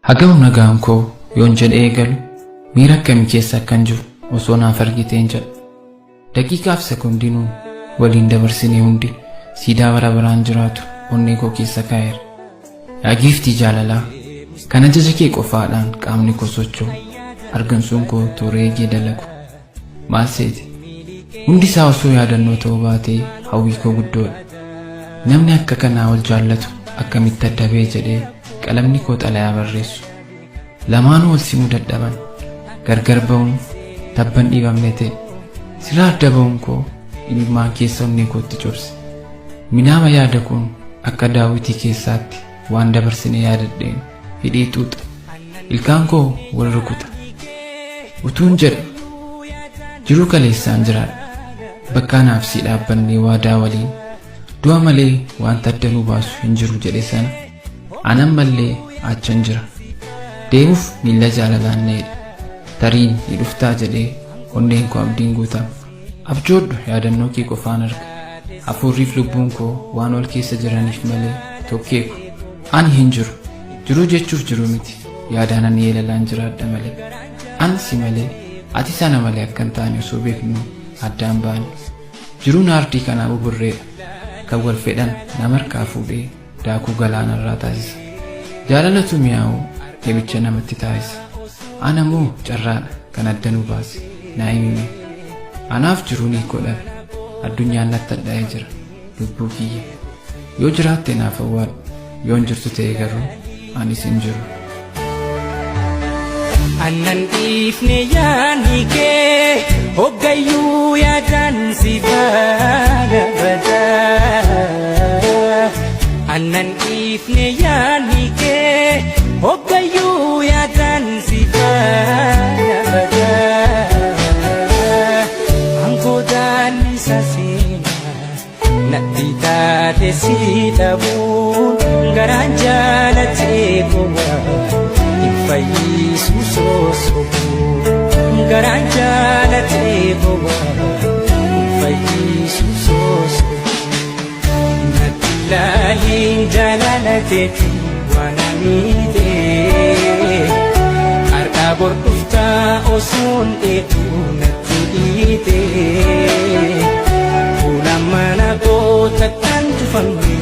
Hagam nagaan koo yoon jedhee eegalu miira akkamii keessa akkan jiru osoo naaf argiteen jedha. Daqiiqaaf sekoondii nuun waliin dabarsine hundi siidaa bara baraan jiraatu onnee koo keessa kaa'eera. Yaa giiftii jaalalaa, kan ajaja kee qofaadhaan qaamni koo socho'u, argansuun koo toora eegee dalagu. Maal seete? Hundi isaa osoo yaadannoo ta'uu baatee hawwii koo guddoodha. Namni akka kanaa wal jaallatu akkamitti adda ba'e jedhee qalamni koo xalayaa barreessu. Lamaanuu wal simuu dadhaban. Gargar ba'uun tabban dhiibamne ta'e. Sirraa adda ba'uun koo imimmaan keessa onnee kootti cobse. Minaama yaada koon akka daawwitii keessaatti waan dabarsine yaadadheen hidhii xuuxa. Ilkaan koo wal rukuta. Utuun jedha jiruu kaleessaan jiraadha. Bakka anaaf si dhaabbannee waadaa waliin du'a malee wanta adda nu baasu hin jiru jedhe sana an ammallee achan jira. Deemuuf miilla jaalalaan na'edha. Tariin ni dhuftaa jedhee onneen koo abdiin guutama. Abjoodhu yaadannoo kee qofaan arga. Hafuurriif lubbuun koo waan wal keessa jiraniif malee tokkee ko. Ani hin jiru. Jiruu jechuuf jiru miti. Yaadaan ani yeelalaan jiraadha malee. An si malee ati sana malee akka hin taane osoo beeknuu addaan baane. Jiruun aardii kanaa buburreedha. Kan wal fedhan nama harkaa fuudhee daakuu galaanarraa taasisa. Jaalalatu mi'aawu ebicha namatti taasisa. Ana moo carraadha kan adda nu baase naa himime. Anaaf jiruun hiikoo dhabe. Addunyaan natti hadhaa'ee jira. Lubbuu kiyya. Yoo jiraatte naaf awwaadhu. Yoon jirtu ta'e garuu anis hin jiru. Annan dhiifne yaadni kee hoggayyuu yaadaan si faana badaa. Annan dhiifne yaadni kee hoggayyuu yaadaan si faana badaa. Angoodaan isa seenaa natti taate si dhabuun garaan jaalatee gowwaa hin fayyisu sossobuun garaan jaalatee gowwaa hin fayyisu sossobuun natti laaliin jaalalateeti waan amiitee har'aa bor dhuftaa osoon dheetuu natti dhiitee. Fuula mana goota kan cufamne